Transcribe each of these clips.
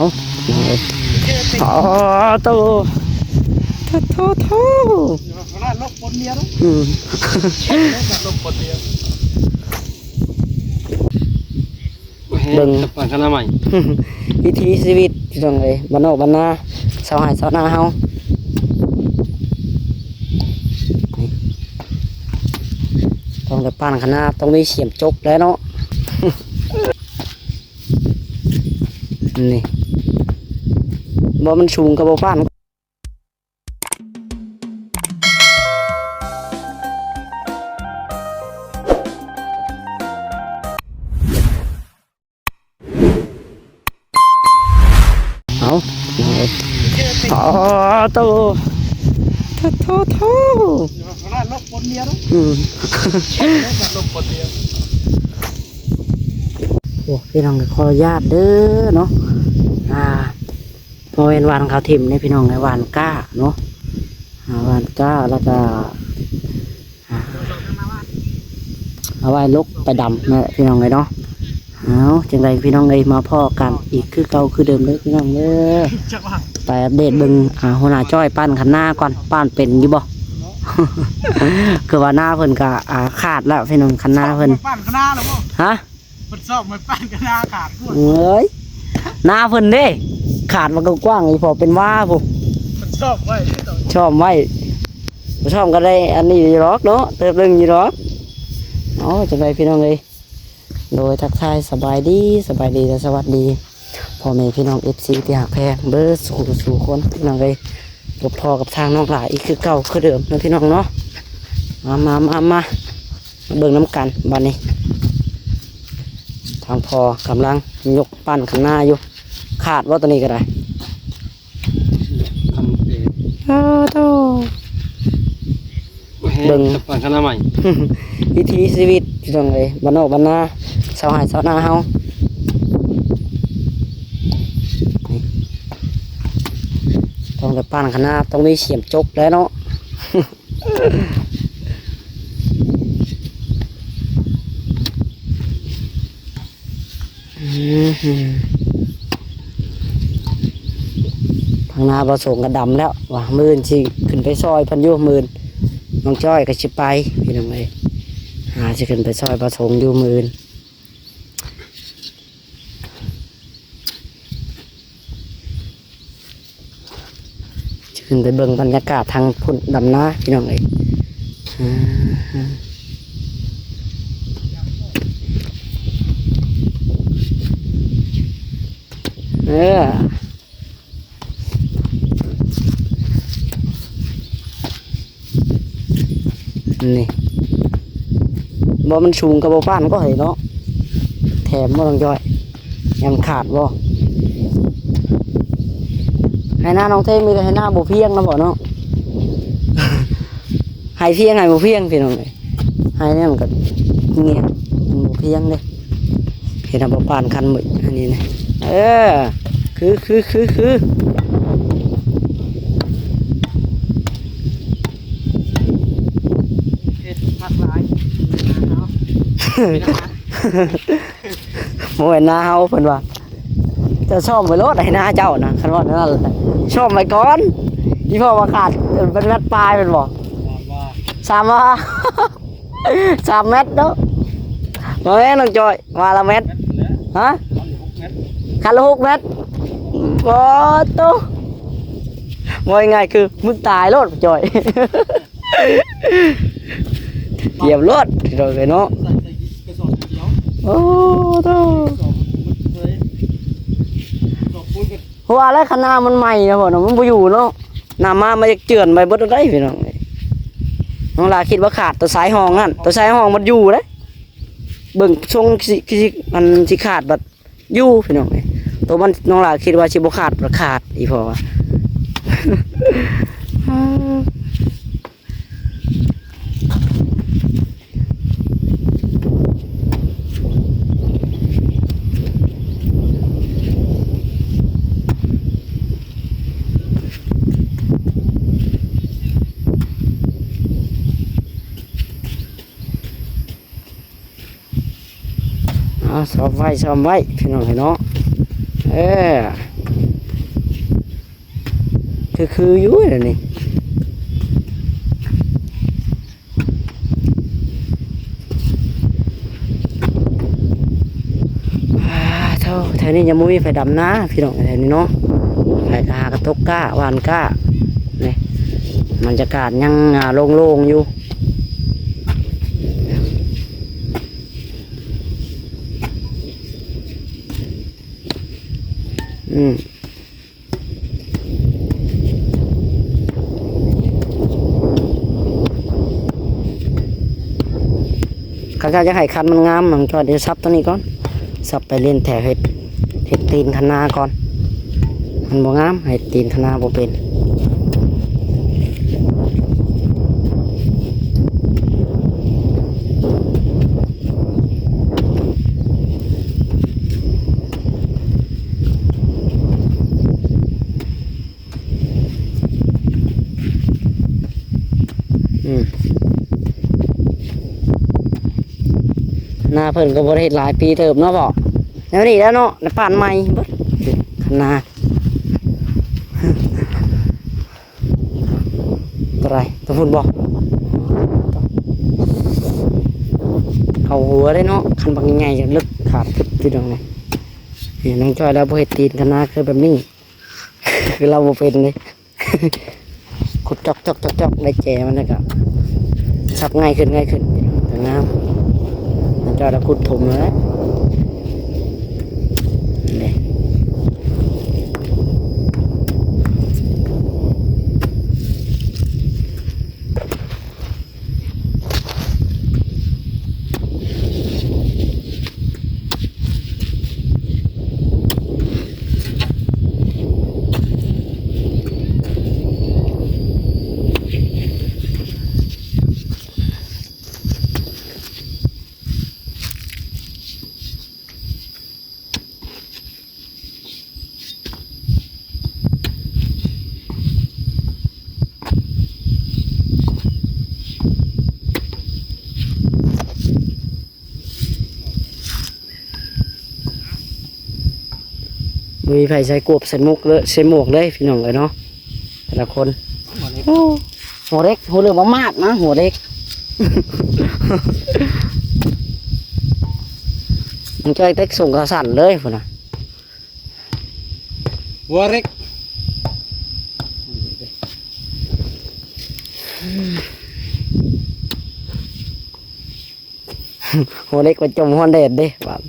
ອໍ ໂຕ ໂຕ ໂຕ ໂຕ ອືມ ເບິ່ງ ບ້ານຄະນາໃໝ່ ວິຖີຊີວິດ ພີ່ນ້ອງເອີຍ ບ້ານນອກບ້ານນາ ຊາວໄຮ່ຊາວນາເຮົາ ຕ້ອງໄດ້ປ້ານຄະນາ ຕ້ອງມີສຽມຈົກແຫຼະເນາະ ນີ້ ບໍ່ ມັນສູງກໍບໍ່ປ້ານ. ເອົາ ໂຕ ໂຕ ໂຕ ໂຕ ອືມ ໂອ້ ພີ່ນ້ອງ ຂໍອະນຸຍາດເດີເນາະ ອ່າ ບໍ່ແມ່ນຫວ່ານເຂົ້າຖິ້ມເດ້ພີ່ນ້ອງເອີຍ ຫວ່ານກ້າເນາະ ອ່າ ຫວ່ານກ້າ ແລ້ວກະ ອ່າ ເອົາໄວ້ຫຼົກໄປດຳແຫຼະພີ່ນ້ອງເອີຍເນາະ. ເອົາ ຈັ່ງໃດພີ່ນ້ອງເອີຍ ມາພໍ້ກັນອີກຄືເກົ່າຄືເດີມເດີພີ່ນ້ອງເດີ. ໄປອັບເດດເບິ່ງ ອ່າ ຫົວໜ້າຈ້ອຍປ້ານຄັນນາກ່ອນ ປ້ານເປັນຢູ່ບໍ່? ຄືວ່ານາເພິ່ນກະ ອ່າ ຂາດແລ້ວພີ່ນ້ອງ ຄັນນາເພິ່ນ ປ້ານຄັນນາແລ້ວບໍ່? ຮະ? ເພິ່ນຊອບມາປານກະນາຂາດພຸ້ນ ເອີຍ ນາເພິ່ນເດ້ ຂາດມັນກະກວ້າງອີ່ພໍເປັນວາພຸ້ນ ເພິ່ນຊອບໄວ້ ຊອບໄວ້ ຊອບກະໄດ້ອັນນີ້ຢູ່ດອກເນາະ ເຕີບໜຶ່ງຢູ່ດອກ. ເອົາ ຈັ່ງໃດພີ່ນ້ອງເອີຍ ໂດຍ ທັກທາຍສະບາຍດີ ສະບາຍດີ ແລະ ສະຫວັດດີ ພໍ່ແມ່ພີ່ນ້ອງເອັຟຊີທີ່ຮັກແພງເບິດສູ່ຜູ້ສູ່ຄົນ ພີ່ນ້ອງເອີຍ ພົບພໍ້ກັບທາງນ້ອງຫຼ້າອີກຄືເກົ່າຄືເດີມເນາະພີ່ນ້ອງເນາະ. ມາ ມາ ມາ ມາ ມາເບິ່ງນຳກັນບາດນີ້ ທາງພໍ່ກຳລັງຍົກປ້ານຄັນນາຢູ່ ຂາດບໍ່ໂຕນີ້ກະໄດ້ ທຳເອງ ໂອ້ໂຕ ເບິ່ງ ເບິ່ງບ້ານຄະນາໃໝ່ ວິຖີຊີວິດ ພີ່ນ້ອງເອີຍ ບ້ານນອກບ້ານນາ ຊາວໄຮ່ຊາວນາເຮົາ ຕ້ອງໄດ້ປ້ານຄະນາ ຕ້ອງມີສຽມຈົກແຫຼະເນາະ. ອືມ ທາງໜ້າບ່າວສົງກະດຳແລ້ວວ່າ ມື້ອື່ນຊິຂຶ້ນໄປຊ່ອຍເພິ່ນຢູ່ ມື້ອື່ນນ້ອງຈ້ອຍກະຊິໄປ ພີ່ນ້ອງເອີຍ ຫາຊິຂຶ້ນໄປຊ່ອຍບ່າວສົງຢູ່ມື້ອື່ນ. ຂຶ້ນໄປເບິ່ງບັນຍາກາດທາງພຸ້ນດຳນາ ພີ່ນ້ອງເອີຍ ເອີ ນີ້ ບໍ່ ມັນສູງກະບໍ່ປ້ານກໍໃຫ້ເນາະ ແຖມບໍ່ນ້ອງຈ້ອຍ ຍັງຂາດບໍ່? ໄຮ່ນານ້ອງເທງມີແຕ່ໄຮ່ນາບໍ່ພຽງນະບໍ່ເນາະ ໄຮ່ພຽງໄຮ່ບໍ່ພຽງພີ່ນ້ອງເອີຍ ໄຮ່ນີ້ມັນກະງຽບ ມັນບໍ່ພຽງເດ້. ເຮັດໃຫ້ບໍ່ປານຄັນມື້ອັນນີ້ນະ ເອີ ຄື ຄື ຄື ຄື ເຮັດຜັກຫຼາຍ ບໍ່ແມ່ນນາເຮົາ ເພິ່ນວ່າ ເຈົ້າຊ້ອມໄວ້ໂລດໃຫ້ນາເຈົ້ານະ ຄັນວ່າແນວນັ້ນ ຊ້ອມໄວ້ກ່ອນ ອີ່ພໍ່ວ່າຂາດເປັນແມັດປາຍແມ່ນບໍ່? ສາມວາ ສາມແມັດເນາະ ບໍ່ແມ່ນນ້ອງຈ້ອຍ ວາລະແມັດ ຮະ ຄັນລະຫົກແມັດ ໂອ້ໂຕ ເວົ້າງ່າຍໆຄືມຶງຕາຍໂລດຈ້ອຍ ຕຽມໂລດພີ່ນ້ອງເອີຍເນາະ ໂອ້ໂຕ ເພາະວ່າແລ້ວຄັນນ້ຳມັນໃໝ່ນະ ເພາະວ່າມັນບໍ່ຢູ່ເນາະ ນ້ຳມາ ມັນຢາກເຈື່ອນໄປເບິດໄດ້ພີ່ນ້ອງເອີຍ ນ້ອງຫຼ້າຄິດວ່າຂາດ ໂຕສາຍຮ່ອງນັ້ນ ໂຕສາຍຮ່ອງມັນຢູ່ເດ້ ເບິ່ງຊົງຄືຊິ ຄືຊິ ອັນຊິຂາດບັດຢູ່ພີ່ນ້ອງເອີຍ ໂຕມັນ ນ້ອງຫຼ້າຄິດວ່າຊິບໍ່ຂາດ ບັດຂາດ ອີ່ພໍ່ວ່າ. ອ້າວ ຊ້ອມໄວ້ ຊ້ອມໄວ້ ພີ່ນ້ອງເອີຍເນາະ ເອີ ເອີ ຄື ຄືຢູ່ແນວນີ້. ອາ ໂທ້ ແຖວນີ້ຍັງບໍ່ມີໃຜດຳນາພີ່ນ້ອງ ແຖວນີ້ເນາະ. ໃຜກໍຫາກະຕົກກ້າ ຫວ່ານກ້າ ນີ້ ບັນຍາກາດຍັງ ອາ ໂລ່ງໆຢູ່. ອືມ ຄັນເຈົ້າຢາກໃຫ້ຄັນມັນງາມ ນ້ອງຈ້ອຍຊິສັບຕົວນີ້ກ່ອນ ສັບໄປຫຼິ້ນແຖວເຮັດ ເຮັດຕີນຄັນນາກ່ອນ. ມັນບໍ່ງາມ ເຮັດຕີນຄັນນາບໍ່ເປັນ. ອືມ ນາເພິ່ນກໍບໍ່ໄດ້ເຮັດຫຼາຍປີເຕີບເນາະພໍ່. ແນວນີ້ແຫຼະເນາະ ນະ ປານໃໝ່ເບິດ ຄັນນາ. ຕົວໃດ? ຕົວພຸ້ນບໍ່? ເອົາຫົວເດ້ເນາະ ຄັນບັກໃຫຍ່ໆ ຈະເລິກຂາດກຶບຢູ່ດອກນີ້. ນີ້ນ້ອງຈ້ອຍລາວບໍ່ເຮັດຕີນຄັນນາຄືແບບນີ້ ຄືລາວບໍ່ເປັນເດ້. ຂຸດຈອກໆໆໆ ໄດ້ແຈມັນແລ້ວກໍສັບງ່າຍຂຶ້ນ ງ່າຍຂຶ້ນ ກໍງາມ. ເຈົ້າລະຂຸດຖົມແລ້ວ ນີ້. ບໍ່ມີໃຜໃສ່ກວບໃສ່ໝວກເລີຍ ໃສ່ໝວກເລີຍພີ່ນ້ອງເອີຍເນາະ ແຕ່ລະຄົນ. ໂອ້ ຫົວເຫຼັກ ຫົວເຫຼືອມມາດນະ ຫົວເຫຼັກ. ມັນເຈົ້າເຕັກສົ່ງຂາສັ້ນເລີຍພຸ້ນນະ ຫົວເຫຼັກ. ຫົວເຫຼັກໄປຈົມຮ້ອນແດດເດ້ບາດ.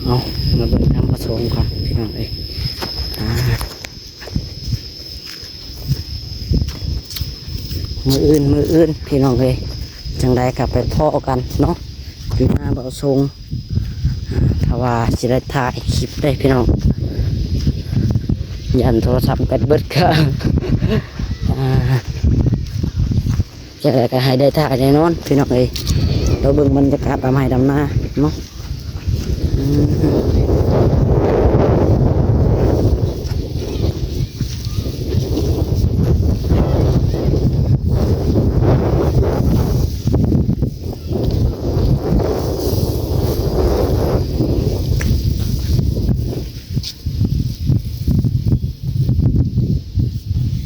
ເອົາ ມາເບິ່ງທາງພະສົງກ່ອນພີ່ນ້ອງເອີຍ. ອ່າ ມື້ອື່ນ ມື້ອື່ນພີ່ນ້ອງເອີຍ ຈັ່ງໃດກໍໄປພໍ້ກັນເນາະ ຢູ່ໜ້າເບົາຊົງ. ຖ້າວ່າຊິໄດ້ຖ່າຍຄລິບເດ້ພີ່ນ້ອງ ຢ້ານໂທລະສັບແບັດເບິດກະ ອ່າ ຈັ່ງໃດກໍໃຫ້ໄດ້ຖ່າຍແນ່ນອນພີ່ນ້ອງເອີຍ. ລາວເບິ່ງບັນຍາກາດດຳໄຮ່ດຳນາເນາະ.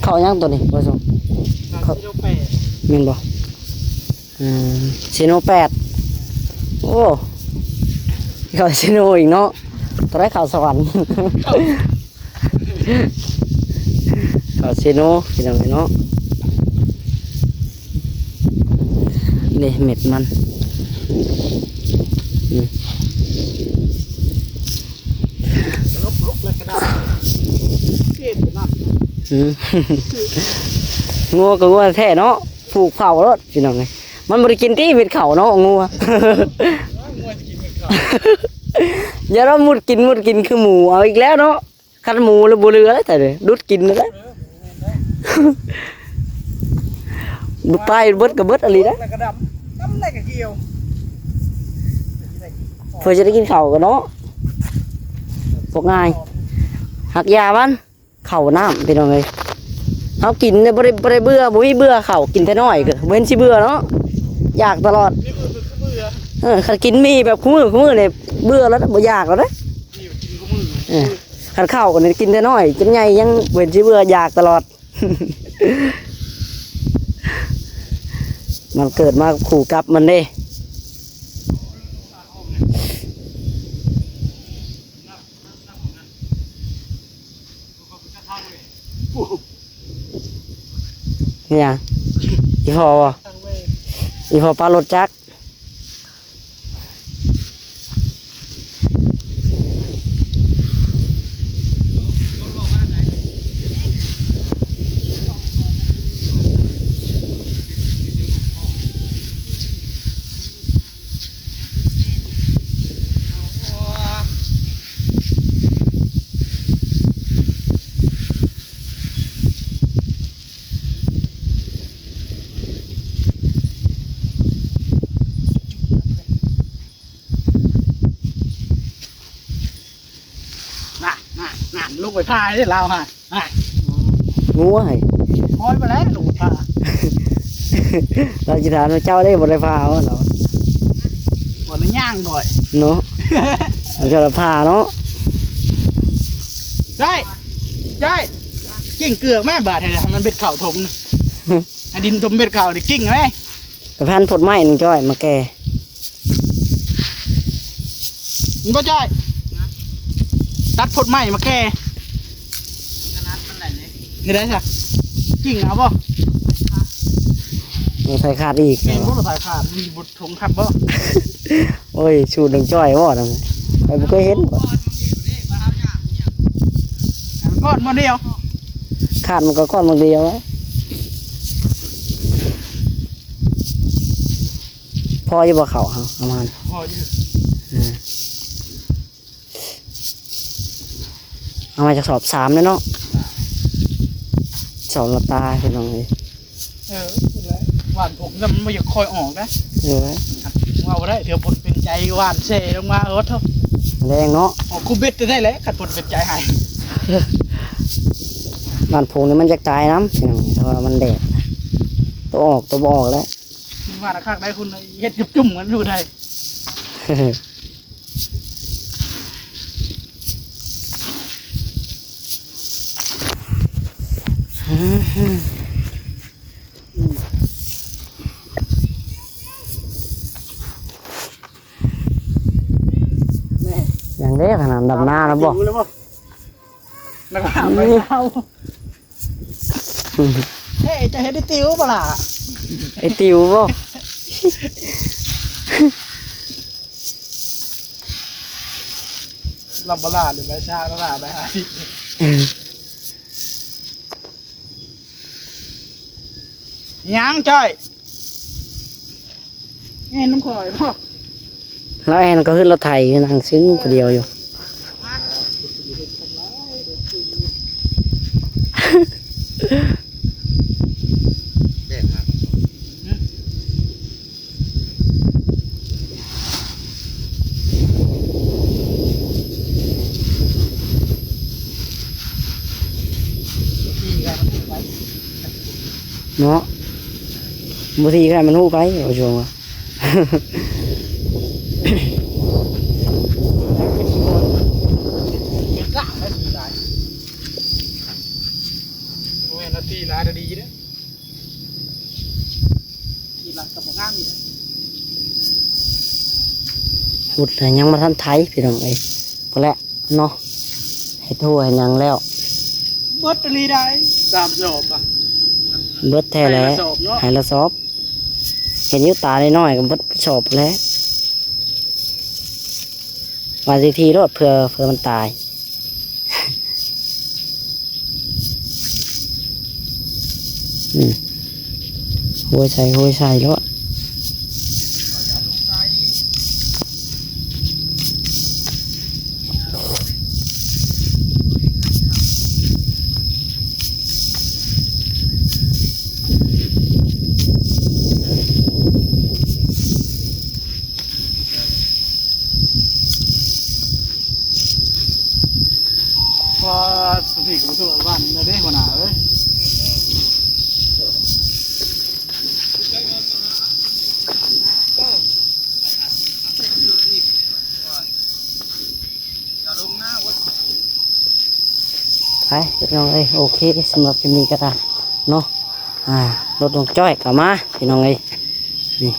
ເຂົ້າຫຍັງໂຕນີ້ ບໍ່ສົງ? ເຂົ້າ ເຂົ້າຊີໂນແປດ ແມ່ນບໍ່? ອືມ ຊີໂນແປດ. ໂອ້ ເຂົ້າຊີໂນອີກເນາະ. ໂຕໃດເຂົ້າສະຫວັນ ເຂົ້າຊີໂນພີ່ນ້ອງເອີຍເນາະ. ນີ້ເມັດມັນ ອືມ ລຸກໆ ແລ້ວກໍໄດ້ ເຮັດ ອືມ ງົວກໍງົວແທ້ເນາະ ຜູກເຜົາໂລດພີ່ນ້ອງເອີຍ. ມັນບໍ່ໄດ້ກິນຕິເມັດເຂົ້າເນາະ ງົວ. ຢ່າລະມຸດກິນ ມຸດກິນຄືໝູ ເອົາອີກແລ້ວເນາະ. ຄັນໝູແລ້ວບໍ່ເຫຼືອແລ້ວ ຕາຍເດ້ ດຸດກິນແລ້ວ ເອີ ໄປເບິດກໍເບິດອີ່ຫຼີນະ ແລ້ວກໍດຳ ດຳໄດ້ກໍກ່ຽວ ເພື່ອຈະໄດ້ກິນເຂົ້າກັນເນາະ ພວກງ່າຍ ຫັກຢາມັນ ເຂົ້ານ້ຳພີ່ນ້ອງເອີຍ. ເຮົາກິນນີ້ບໍ່ໄດ້ ບໍ່ໄດ້ເບື່ອ ບໍ່ມີເບື່ອເຂົ້າ ກິນແຕ່ນ້ອຍກໍບໍ່ເຫັນຊິເບື່ອເນາະ ຢາກຕະຫຼອດ. ເອີ ຄັນກິນໝີ່ແບບຄູ່ມື້ ຄູ່ມື້ນີ້ເບື່ອແລ້ວ ບໍ່ຢາກແລ້ວເດ້. ເອີ ຄັນເຂົ້າກໍນີ້ກິນແຕ່ນ້ອຍຈົນໃຫຍ່ ຍັງເຫັນຊິເບື່ອ ຢາກຕະຫຼອດ. ມັນເກີດມາຄູ່ກັບມັນເດ້. ອີຫຍັງ? ອີ່ພໍ່ບໍ່? ອີ່ພໍ່ປາລົດຈັກ. ນັ້ນ ນັ້ນ ນັ້ນ ລົງໄປຜ່າເດ້ລາວຫັ້ນ ນັ້ນ ງົວໃຫ້ ໂອ້ຍ ບໍ່ແລ້ວລົງໄປຜ່າ ລາວຊິຖາມວ່າເຈົ້າເດ້ບໍ່ໄດ້ຜ່າເອົາລາວ ບໍ່ໄດ້ຍ່າງໜ້ອຍເນາະ ເຈົ້າລະຜ່າເນາະ ໄດ້ ໄດ້ ກິ້ງເກືອກແມ່ບາດໃຫ້ມັນເບັດເຂົ້າຖົມ ໃຫ້ດິນຖົມເບັດເຂົ້ານີ້ກິ້ງແມ່ ໄປພັນພົດໄມ້ໜຶ່ງຈ້ອຍມາແກ່ ເຫັນບໍ່ຈ້ອຍ? ຕັດພົດໄມ້ມາແກ່ ເຮັດໄດ້ຊະ? ກິ້ງເອົາບໍ່? ເອີ ໃສ່ຂາດອີກ ແມ່ນບໍ່? ໃສ່ຂາດ ມີບົດຖົງຄັກບໍ່? ໂອ້ຍ ສູດໜຶ່ງຈ້ອຍບໍ່ນັ້ນ ຂ້ອຍບໍ່ເຄີຍເຫັນ ມັນກ້ອນບໍ່ດຽວ ຂາດມັນກໍກ້ອນບາງດຽວ. ພໍຢູ່ບໍ່ເຂົ້າເຮົາເອົາມາ? ພໍຢູ່ ເອີ ເອົາມາຈາກສອບສາມແລ້ວເນາະ ສອບລະຕາພີ່ນ້ອງເອີຍ. ເອີ ຫວ່ານຜົງມັນບໍ່ຢາກຄ່ອຍອອກນະ ເອີ ເວົ້າບໍ່ໄດ້ ເທື່ອຝົນເປັນໃຈຫວ່ານແຊ່ລົງມາ ໂອ້ໂທ້ ແລງເນາະ ອອກຄູ່ເບັດໄດ້ແຫຼະ ຄັນຝົນເປັນໃຈໃຫ້ ຫວ່ານຜົງນີ້ມັນຢາກຕາຍນຳ ພີ່ນ້ອງ ເພາະວ່າມັນແດດ ໂຕອອກໂຕບໍ່ອອກແລ້ວ. ວ່າລະຄັກໄດ໋ ຄຸນເຮັດຈຸ່ມໆກັນຢູ່ໄດ໋. ຍັງເດ້ ຂະໜາດດຳນາແລ້ວບໍ່? ນັກລ່າໄປລາວ ເອີ ຈະເຮັດໄອ້ຕິວບໍ່ລະ? ໄອ້ຕິວບໍ່? ລຳບໍ່ລາດເລີຍ ໄປຊ້າລະລາດໄປຫາ ຫຍັງຈ້ອຍ? ແມ່ນນຳຂ້ອຍບໍ່? ລາວແອ່ນກໍຄືລົດໄຖ ນັ່ງຊຶ້ງຜູ້ດຽວຢູ່. ເນາະ ບໍ່ທີໃຫ້ມັນຮູ້ໄປ ເອົາຊ່ວງວ່າ ບໍ່ແມ່ນວ່າຕີຫຼາຍແລ້ວດີເດ້ ທີ່ຫຼັງກໍບໍ່ງາມອີກ ຂຸດແລ້ວຍັງບໍ່ທັນໄຖພີ່ນ້ອງເອີຍ ພຸ້ນແຫຼະເນາະ ເຮັດຮົ້ວເຮັດຫຍັງແລ້ວ ເບິດອີ່ຫຼີໄດ໋ ສາມສອບອະ ເບິດແທ້ແຫຼະ ໄຮ່ລະສອບເນາະ ໄຮ່ລະສອບ ເຫັນຢູ່ຕານ້ອຍໆກໍເບິດສອບແຫຼະ ວ່າຊິຖີ່ໂລດເພື່ອ ເພື່ອມັນຕາຍ. ນີ້ ໂຮຍໃສ່ ໂຮຍໃສ່ໂລດ. ວ່າສະຕິກບໍ່ຖືກວັນເດ້ຫົວໜ້າເອີຍ. ໄປພີ່ນ້ອງເອີຍ ໂອເຄ ສຳລັບຄລິບນີ້ກໍຕາມເນາະ ອ່າ ລົດນ້ອງຈ້ອຍກໍມາພີ່ນ້ອງເອີຍ ນີ້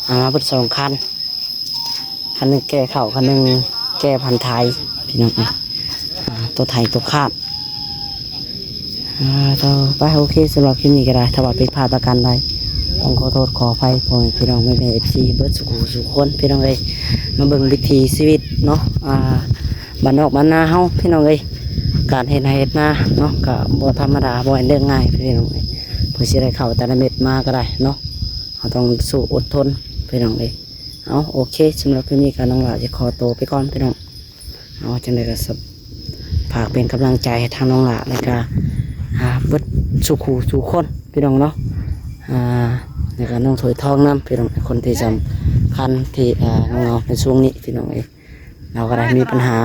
ອ່າ ມາເບິດສອງຄັນ ຄັນໜຶ່ງແກ່ເຂົ້າ ຄັນໜຶ່ງແກ່ພັນທ້າຍພີ່ນ້ອງເອີຍ ອ່າ ຕົວໄຖຕົວຄາດ ອ່າ ຕໍ່ໄປ ໂອເຄ ສຳລັບຄລິບນີ້ກໍໄດ້ ຖ້າວ່າຜິດພາດປະການໃດ ຕ້ອງຂໍໂທດຂໍອະໄພພໍ່ແມ່ພີ່ນ້ອງແມ່ໆ ເອັຟຊີ ເບິດສູ່ຜູ້ສູ່ຄົນພີ່ນ້ອງເອີຍ ມາເບິ່ງວິຖີຊີວິດເນາະ ອ່າ ບ້ານນອກບ້ານນາເຮົາພີ່ນ້ອງເອີຍ ການເຮັດໄຮ່ເຮັດນາເນາະ ກໍບໍ່ທຳມະດາ ບໍ່ແມ່ນເລື່ອງງ່າຍພີ່ນ້ອງເອີຍ ເພື່ອຊິໄດ້ເຂົ້າແຕ່ລະເມັດມາກໍໄດ້ເນາະ ເຮົາຕ້ອງສູ້ອົດທົນພີ່ນ້ອງເອີຍ. ເອົາ ໂອເຄ ສຳລັບຄລິບນີ້ກໍນ້ອງຫຼ້າຊິຂໍໂຕໄປກ່ອນພີ່ນ້ອງ. ເອົາ ຈັ່ງໃດກໍສະ ຝາກເປັນກຳລັງໃຈໃຫ້ທາງນ້ອງຫຼ້າ ແລ້ວກໍ ອ່າ ເບິດສູ່ຄູ່ສູ່ຄົນພີ່ນ້ອງເນາະ ອ່າ ແລ້ວກໍນ້ອງຖ້ວຍທອງນຳພີ່ນ້ອງ ຄົນທີ່ສຳຄັນທີ່ ອ່າ ເຫງົາໆ ໃນຊ່ວງນີ້ພີ່ນ້ອງເອີຍ ລາວກໍໄດ້ມີບັນຫາ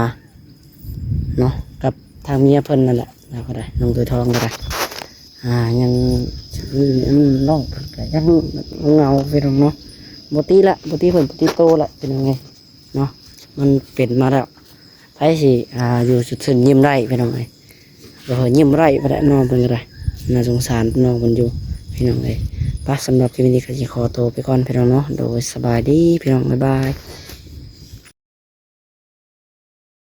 ເນາະ ກັບທາງເມຍເພິ່ນນັ້ນແຫຼະ ລາວກໍໄດ້ ນ້ອງຖ້ວຍທອງກໍໄດ້ ອ່າ ຍັງ ນ້ອງເພິ່ນກໍຍັງເຫງົາພີ່ນ້ອງເນາະ ບໍ່ຕິລະ ບໍ່ຕິເພິ່ນ ບໍ່ຕິໂຕລະ ເປັນຫຍັງເນາະ ມັນເປັນມາແລ້ວ ໃຜຊິ ອ່າ ຢູ່ຊຸດຊື່ນຍິ້ມໄດ້ພີ່ນ້ອງເອີຍ ເອີ ຍິ້ມໄດ້ບໍ່ໄດ້ ນ້ອງເພິ່ນກໍໄດ້ ໜ້າສົງສານນ້ອງເພິ່ນຢູ່ພີ່ນ້ອງເອີຍ. ປະ ສຳລັບຄລິບນີ້ກໍຊິຂໍໂຕໄປກ່ອນພີ່ນ້ອງເນາະ ໂດຍ ສະບາຍດີພີ່ນ້ອງ ບາຍບາຍ.